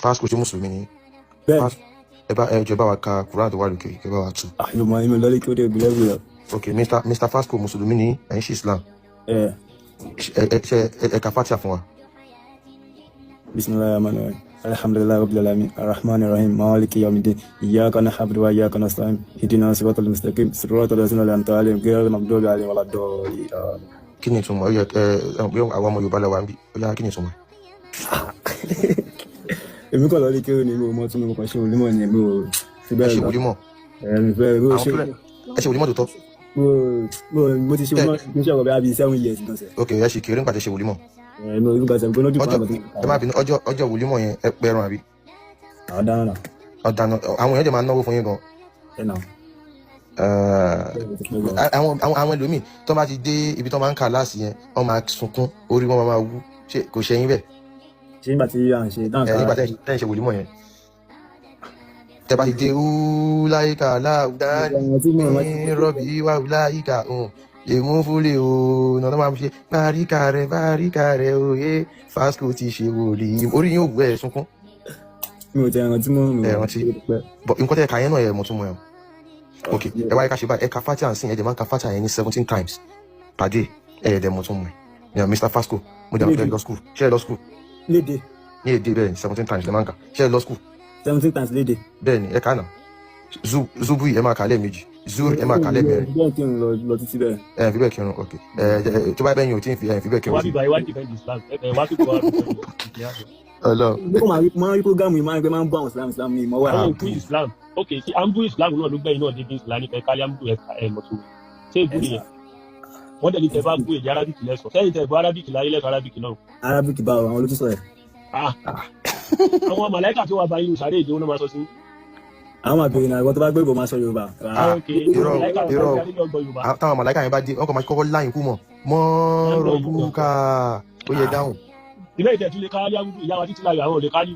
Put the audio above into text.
Pasco, ṣé mùsùlùmí ni? Bẹ́ẹ̀. Ẹ bá ẹ jọ bá wa ka Quran tó wà lókè, kẹ bá wa tú. Àyè mọ ìmọ̀ lọ́lé kí ó dé ìbílẹ̀ wúlọ. Ok, Mr Fasco, mùsùlùmí ni ẹ ń ṣe Islam? Ẹ. Ẹ ṣe ẹ ka Fatiha fún wa. Bisimilahi rahman rahim, alhamdulilayi rabbil alamin, arrahman rahim, maliki yawmiddin, iyyaka na'budu wa iyyaka nasta'in, ihdina siratal mustaqim, siratal ladzina an'amta alaihim, ghayril maghdubi alaihim waladdallin. Kí ni ìtumọ̀? Ó yẹ ẹ ẹ bí àwọn ọmọ Yorùbá lẹ wà ń bí, ó yá, kí ni ìtumọ̀? Èmi kọ́ lọ́lé kí ó ní mi ò mọ tún mi kàn ṣe olúmọ̀ ni mi ò fi Ẹ bẹ́ẹ̀ ṣe lọ. wòlímọ̀? Ẹ mi fẹ́ bó Àwọn ṣe kílẹ̀ ẹ ṣe wòlímọ̀ tó tọ́? Mo ti ṣe Tẹ mo ti ṣe ọ̀rọ̀ bí i 7 years gan sẹ̀. Ok, ẹ ṣì kéré nígbà tẹ ṣe wòlímọ̀. Ẹ mi ò rí gbàsẹ̀ gbóná jù fún Ọjọ́ àgbà tó ẹ má bínú, ọjọ́ wòlímọ̀ yẹn, ẹ pẹran àbí? Àwọn dáná náà. Ọ̀dànà àwọn èèyàn jẹ́ máa náwó fún yín gan. Ẹ nà. Àwọn ẹlòmíì tó bá ti dé ibi tó máa ń kà láàsì yẹn, wọ́n máa sunkún, orí wọn máa wú. Ṣé kò ṣe yín bẹ́ẹ̀? Ṣé nígbà tí à ń ṣe dáhùn? Ẹ nígbà tẹ́ ń ṣe wòlímọ̀ yẹn, tẹ́ bá ti dé wúláyíkà láwùdá tí mo rántí ní rọ́bì wà wúláyíkà èmú fúlẹ̀ o náà tó máa fi ṣe báríkà rẹ, báríkà rẹ òye Fasco ti ṣe wòlíì, orí yín ò wú, ẹ sunkún? Mi ò tẹ rántí mọ́ mi. Ẹ rántí bọ nǹkan tẹ́ ẹ kà yẹn náà, ẹ mọ̀ tún mọ̀ ẹ. Ok, ẹ wáyé ká ṣe báyìí, ẹ ka Fatiha sí, ẹ jẹ́ máa ń ka Fatiha yẹn ní 17 times per day, ẹ ẹ̀ dẹ̀ mọ̀ tún mọ̀ ẹ. Mr Fasco, mo dẹ̀ mọ̀ pé ẹ lọ school. Ṣé ẹ lọ school? Léde? Ní èdè, bẹ́ẹ̀ ni, 17 times lẹ máa ń kà. Ṣé ẹ lọ school? 17 times léde? Bẹ́ẹ̀ ni, ẹ kà náà. Zubu ẹ máa kà lẹ́ẹ̀mejì, zuri ẹ máa kà lẹ́ẹ̀mẹ́rin. Bẹ́ẹ̀ kí n lọ lọ títí bẹ́ẹ̀. Ẹ fi bẹ́ẹ̀ kírun. Ok, ẹ ẹ tó bá bẹ́ẹ̀ yín ò tí ì fi ẹ fi bẹ́ẹ̀ kírun Wá sí. bíbá ìwádìí defend Islam, ẹ wá kíkọ wá defend Islam. Ọlọ́run. Mo kàn máa ń rí program yìí, máa ń rí pé máa ń bọ́ àwọn Islam Islam mi mọ́ wà. Àwọn òkú Islam, ok, ṣé à ń bú Islam náà ló gbẹ̀yìn náà débi Islam nípa ẹ̀ka aliamudu ẹ̀ka ẹ̀ mọ̀tò? Ṣé ìbú nìyẹn? Wọ́n dẹ̀ ní tẹ bá bú èdè Arabic lẹ́sọ̀ sẹ́yìn, tẹ bú Arabic láyé lẹ́sọ̀ Arabic náà. Arabic báwo? Àwọn olótú sọ ẹ̀. Ah, àwọn màláìkà tó wà bá yín sáré èdè wọn náà máa sọ sí. Àwọn àbèrè náà, ìwọ tó bá gbé ìbò máa sọ Yorùbá. Ah, Ok. Irọ́. Màláìkà tó Irọ́. bá yín gbọ́ Yorùbá. Ah, táwọn màláìka yẹn bá dé, wọn kàn máa kọ́kọ́ láyìn kú mọ̀ mọ́ rọ̀bùkà, ó yẹ dáhùn. Ilé ìtẹ̀ tún lè ká aliamudu, ìyá wa títí láyọ̀, àwọn ò lè ká ní.